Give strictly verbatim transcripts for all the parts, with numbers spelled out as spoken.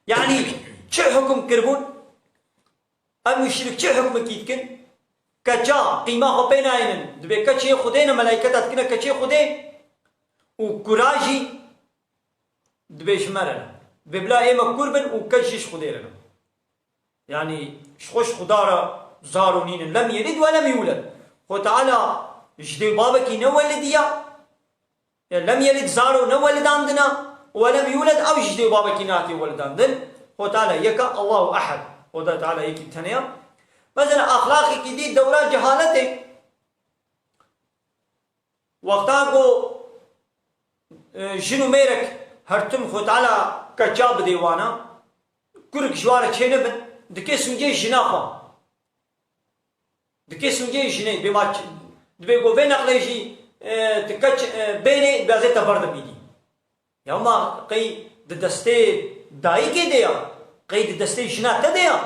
Yanî çi hukm kiribûn? Ev muşrik çi hukmekî dikin? Keça qîma xwe pê nayênin. Dibê keçê Xwedê ne, melayketa dikine keçê Xwedê û kura jî dibê ji me re ne. Dibê bila ê me kur bin û keç jî ji Xwedê re ne. Yanî ji xwe ji Xuda re zaro nînin. Lem yelid ve lem yuled. Xwe Teala ji dê û babekî ne welidiya. Ya lem yelid zaro ne welidandina. Ve lem yuled ew ji dê û babekî nehatiye welidandin. Xwe Teala yek e, Allahu Ehed. Xwe Teala yekî teneya. Mesela axlaqekî dî dewra cehaletê. Wexta ku, e, jin û mêrek her tim Xwe Teala keça bidê wana, kurik ji wan re çênebin, dike sûcê jina xwe. Dike sûcê jinê, bê ma ç-, dibê ku vê neqlê jî, e, ti keç, e, bênê, dibê ez ê te berdimînî. Ya ma qey di destê dayikê de ya, qey di destê jina te de ya,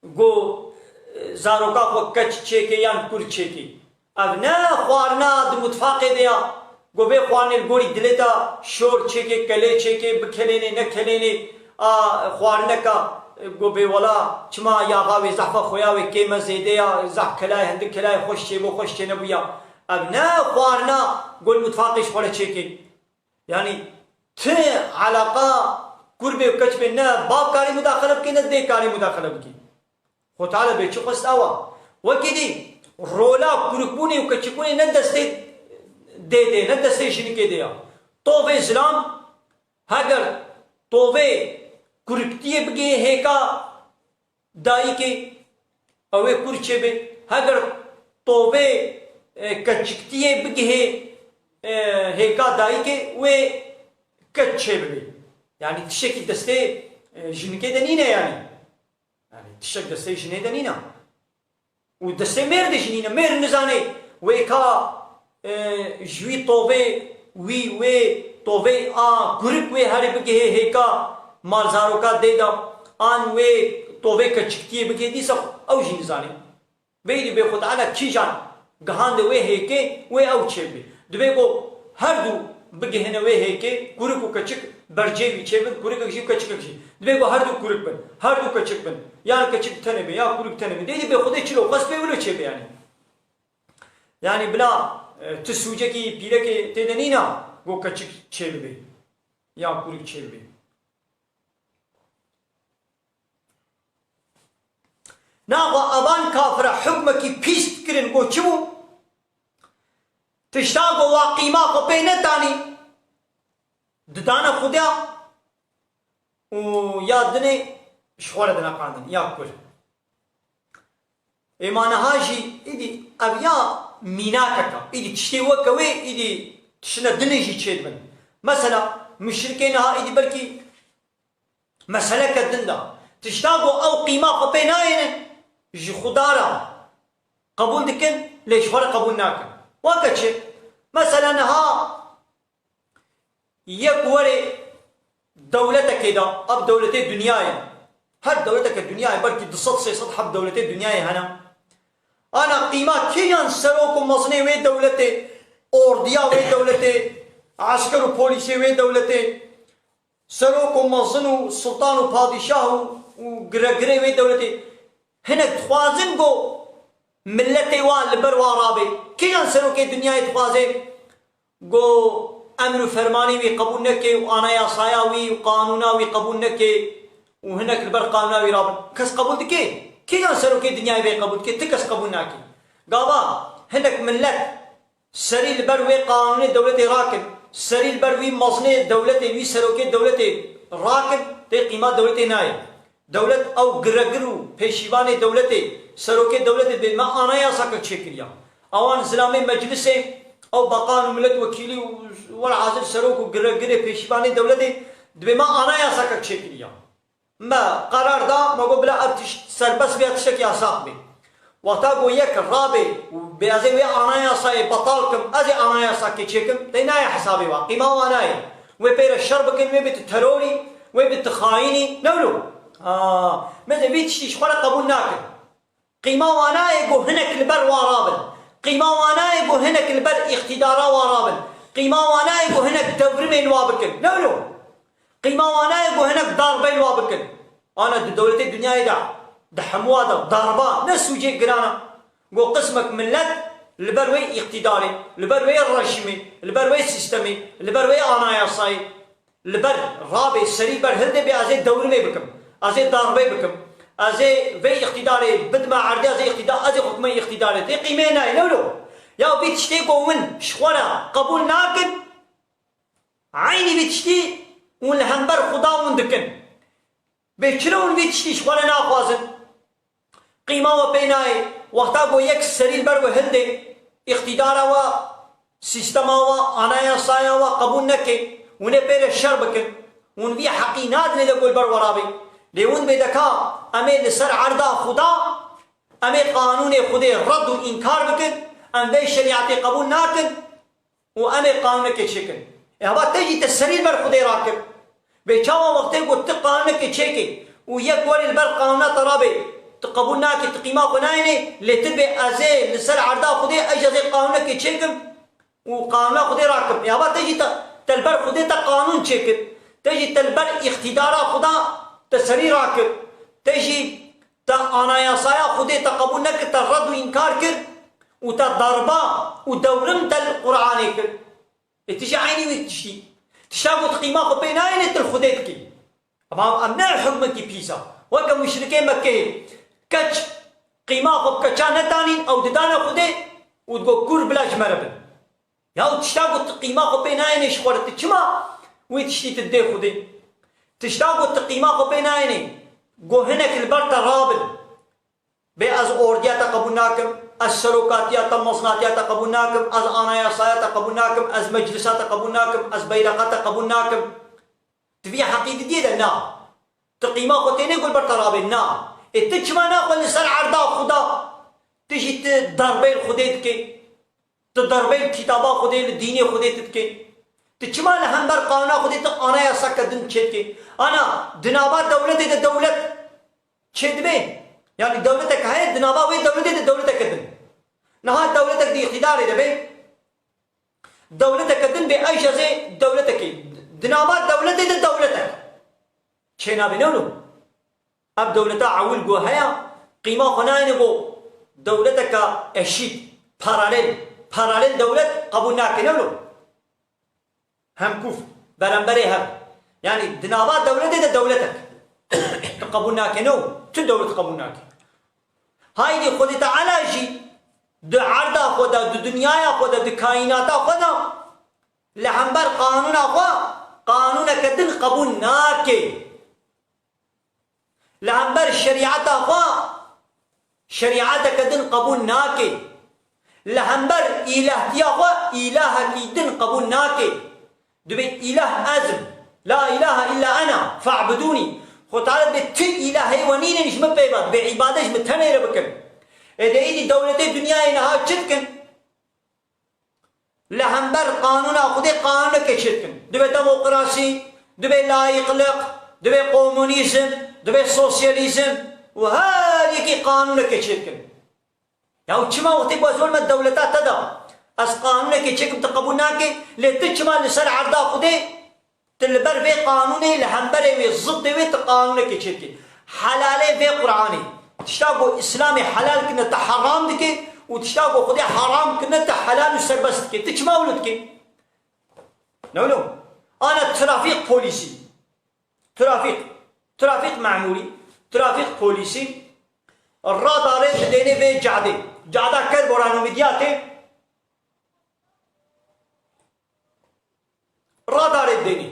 go, e, zaroka xwe keç çêkê yan kur çêkê. Ev ne xwarina di mutfaqê de ya, go vê xwarinê li gorî dilê te şor çêkê, kelê çêkê, bikelênê, nekelênê, a xwarineka, e, go bê wela çima yaxa wê zehfa xwe ya wê kêm e, zêde ya, zehf kelayê, hindik kelayê, xweş çêbû, xweş çênebû ya. Ev ne xwarina go li mutfaqê ji xwe re çêkê. Yanî ti eleqa kur bê û keç bê, ne bab karî mudaxele bike, ne dê karî mudaxele bike. Xwe Teala bê çi xwest ew e. Wekî dî rola kurikbûnê û keçikbûnê ne destê dêdê, ne destê jinikê de ya. Tovê zilam, heger tovê kuriktiyê bigihê hêka dayikê, ew ê kur çêbe. Heger tovê, e, keçiktiyê bigihê, e, hêka dayikê, wê keç çêbibe. Yanî tiştekî destê, e, jinikê de nîne yanî. Yanî tiştek destê jinê de nîne. Û destê mêr de jî nîne. Mêr nizane wê ka, e, ji wî tovê, wî wê tovê a kurik wê herê bigihê hêka malzaroka dê de, an wê tovê keçiktiyê bigihê dîsa ew jî nizane. Beydî bê Xwe Teala kîjan gihande wê hêkê, wê ew çêbibe. Dibê ku her du bigihêne wê hêkê, kurik û keçik bercê wî çêbin, kurikek jî û keçikek jî. Dibê ku her du kurik bin, her du keçik bin. Yan keçik tenê be, ya kurik tenê be. Deydî bê Xwedê çilo xwest bê wilo çêbe yanî. Yanî bila, e, ti sûcekî pîrekê tê de nîna, go keçik çêbibe. Ya kurik çêbibe. Naxwe evan kafira hukmekî pîs dikirin, got çi bû? Tişta ku wa qîma xwe pê netanî, didane Xuda û ya dinê ji xwe re dineqandin, ya kur. Ê ma niha jî îdî ev ya mînakek e, îdî tiştê weke wê, îdî tiştine dinê jî çêdibin. Mesela, muşrikê niha îdî belkî meseleke din de. Tişta ku ew qîma xwe pê nayênin, ji Xuda re qebûl dikin, lê ji xwe re qebûl nakin. Weke çi? Mesela niha yek were dewletekê de, ev dewletê dinyayê, her dewleteke dinyayê, belkî du sed sê sed heb dewletê dinyayê hene. Ana qîma kîjan serok û mezinê wê dewletê, ordiya wê dewletê, esker û polîsê wê dewletê, serok û mezin û sultan û padîşah û, û giregirê wê dewletê hinek dixwazin ku miletê wan li ber wan rabe. Kîjan serokê dinyayê dixwaze ku emr û fermanê wî qebûl neke û anayasaya wî û qanûna wî qebûl neke û hinek li ber qanûna wî rabin? Kes qebûl dike? Kîjan serokê dinyayê vê qebûl dike? Ti kes qebûl nake. Gava hinek milet serî li ber wê qanûnê dewletê rakin, serî li ber wî mezinê dewletê, wî serokê dewletê rakin, tê qîma dewletê nayê. Dewlet ew giregir û pêşîvanê dewletê, serokê dewletê dibê me anayasakek çêkiriya. Ewan zilamê meclisê, ew beqan û miletwekîlî û welhazir serok û giregirê pêşîvanê dewletê dibê me anayasakek çêkiriya. Me qerar da, me got bila ev tişt serbest bê, tiştek yasax bê. Wexta ku yek rabe û bê ez ê wê anayasayê betal kim, ez ê anayasakê çêkim, tey nayê hesabê wa, qîma wa nayê. Wê pê re şer bikin, wê bê tu terorî, wê bê tu xayînî, ne wilo? Aa, me de vî tiştî ji xwe re qebûl nakin. Qîma wa nayê ku hinek li ber wa rabin. Qîma wa nayê ku hinek li ber îqtîdara wa rabin. Qîma wa nayê ku hinek devrimên wa bikin. Ne wilo? Qîma wa nayê ku hinek darbeyên wa bikin. Ana di dewletê dinyayê de, di hemûa de darba ne sûcê giran e. Go qismek millet li ber wê îqtîdarê, li ber wê rejîmê, li ber wê sîstemê, li ber wê anayasayê, li ber rabê, serî ber hildê bê, ez ê dewrimê bikim, ez ê darbê bikim, ez ê vê îqtîdarê bidime erdê, ez ê îqtîda-, ez ê hukmê îqtîdarê. Tê qîmê nayê, ne wilo? Ya vî tiştê ku hûn ji xwe re qebûl nakin, eynî vî tiştî hûn li hember Xuda hûn dikin. Bê çira hûn vî tiştî ji xwe re naxwazin? Qîma we pê nayê, wexta ku yek serî li ber we hildê, îqtîdara we, sîstema we, anayasaya we qebûl neke, hûn ê pê re şer bikin, hûn vî heqî nadinê de ku li ber we rabê. Lê hûn bê deka, em ê li ser erda Xuda, em ê qanûnê Xwedê red û înkar bikin, em vê şerîetê qebûl nakin, û em ê qanûnekê çêkin. Ê heva te jî te serî li ber Xwedê rakir. Bê çawa wextê ku tu qanûnekê çêkî û yek werî li ber qanûna te rabê, tu qebûl nakî, tu qîma xwe nayênê, lê tu bê ez ê li ser erda Xwedê, ez jî ez ê qanûnekê çêkim û qanûna Xwedê rakim. Ê heva te jî te, te li ber Xwedê te qanûn çêkir. Te jî te li ber îqtîdara Xweda te serî rakir. Te jî Te anayasaya Xwedê te qebûl nekir, te red û înkar kir û te darba û dewrim te li Qur'anê kir. Ê tu jî eynî wî tiştî. Tişta ku tu qîma xwe pê nayênê, tu li Xwedê dikî. Ama em ne hukmekî pîs e. Weke muşrikê Mekkeyê. Keç qîma xwe bi keça netanîn, ew didane Xwedê û digot, kur bila ji me re bin. Ya û tişta ku tu qîma xwe pê nayênê ji xwe re, tu çima wî tiştî tu didê Xwedê? Tişta ku tu qîma xwe pê nayênê, ku hinek li ber te rabin. Bê ez ordiya te qebûl nakim, ez serokatiya te, mezinatiya te qebûl nakim, ez anayasaya te qebûl nakim, ez meclisa te qebûl nakim, ez beyreqa te qebûl nakim. Tu vî heqî didiyê de na. Tu qîma xwe tênê ku li ber te rabê, na. Ê tu çima naxwe li ser erda Xuda? Tu jî tu darbeyl Xwedê dikê. Tu darbeyl kitaba Xwedê, li dînê Xwedê tu dikê. Tu çima li hember qanûna Xwedê tu anayaseke din çêdikê? Ana, di nava dewletê de dewlet çêdibe. Yanî dewletek heye, di nava wê dewletê de dewleteke din. Niha dewletek di îqtîdarê de be. Dewleteke din bê, ey jî ez ê dewletekê. Di nava dewletê de dewletek çênabe, ne wilo? Ev dewleta ewil ku heye, qîma xwe nayêne ku dewleteke eşît, paralel, paralel dewlet qebûl nake, ne wilo? Hemkuf, beramberê hev. Yanî di nava dewletê de dewletek. Tu qebûl nake, ne wilo? Tu dewlet qebûl nake. Haydî Xwedê Teala jî di erda xwe de, di dinyaya xwe de, di kaînata xwe de li hember qanûna xwe qanûneke din qebûl nake. Li hember şerîeta xwe şerîeteke din qebûl nake. Li hember îlahtiya xwe îlahekî din qebûl nake. Dibê îlah ez im. La ilahe illa ena fe'budûnî. Xwe Teala dibê ti îlahê we nînin ji min pê ve, dibê îbadet ji min tenê re bikin. Ê de êdî dewletê dinyayê niha çi dikin? Li hember qanûna Xwedê qanûnekê çêdikin. Dibê demokrasî, dibê layîqliq, dibê komunîzm, dibê sosyalîzm û her yekî qanûnekê çêdikin. Ya û çima wextê ku ez welme dewleta te de, ez qanûnekê çêkim, tu qebûl nakî, lê tu çima li ser erda Xwedê tu li ber vê qanûnê, li hemberê wê, ziddê wê tu qanûnekê çêdikî? Helalê vê Qur'anê. Tişta ku Îslamê helal kirine tu heram dikî û tişta ku Xwedê heram kirine tu helal û serbest dikî. Tu çima wilo dikî? Ne wilo? Ana trafîk polîsî. Trafîk, trafîk memûrî, trafîk polîsî radarê didênê vê cadê. Cada Kerboran û Midyatê radarê didênê.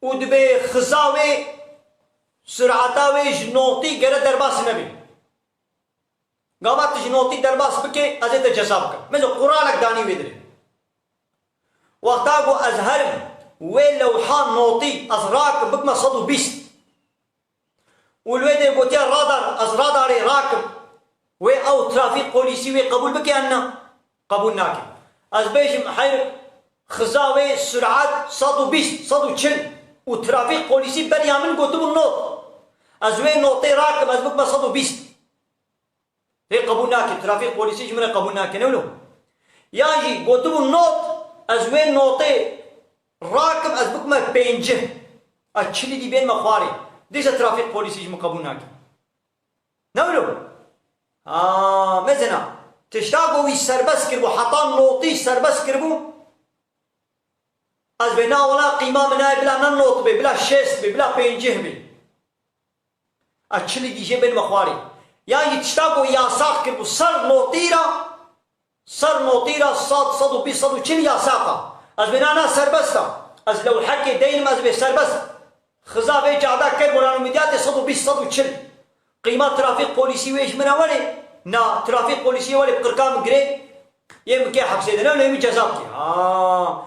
Û dibê xiza wê, surata wê ji notî gere derbas nebê. Gava tu ji notî derbas bikê, ez ê te ceza bikim. Mesela quralek danî wê dirê. Wexta ku ez herim wê lewha notî ez rakim bikime sed û bîst. Û li wê dê gotiye radar, ez radarê rakim. Wê ew trafîk polîsî wê qebûl bike yan na? Qebûl nake. Ez bêjim heyr xiza wê surat sed û bîst, sed û çil û trafîk polîsî beriya min gotibû not. Ez wê notê rakim, ez bikime sed û bîst. Hê qebûl nake, trafîk polîsî ji min re qebûl nake, ne wilo? Yan jî gotibû not, ez wê notê rakim, ez bikime pêncî. A çilî dî bên me xwarê. Dîsa trafîk polîsî ji min qebûl nake. Ne wilo? A, mezina. Tişta ku wî serbest kiribû, heta notî serbest kiribû. Ez bê na wela qîma min nayê bila ne not bê, bila şêst bê, bila pêncih bê. A çilî dî jê bên me xwarê. Ya jî tişta ku yasax kiribû ser notî ra, ser notî ra sed, sed û bîst, sed û çil yasax a. Ez bê na na serbest a. Ez lewhekê deynim ez bê serbest. Xiza vê cada ker boran û midyatê sed û bîst, sed û çil. Qîma trafîk polîsî wê ji min re werê. Na, trafîk polîsî wê werê bi qirka min girê. Yê min kê hepsê de ne, lê min ceza bikê. Ha.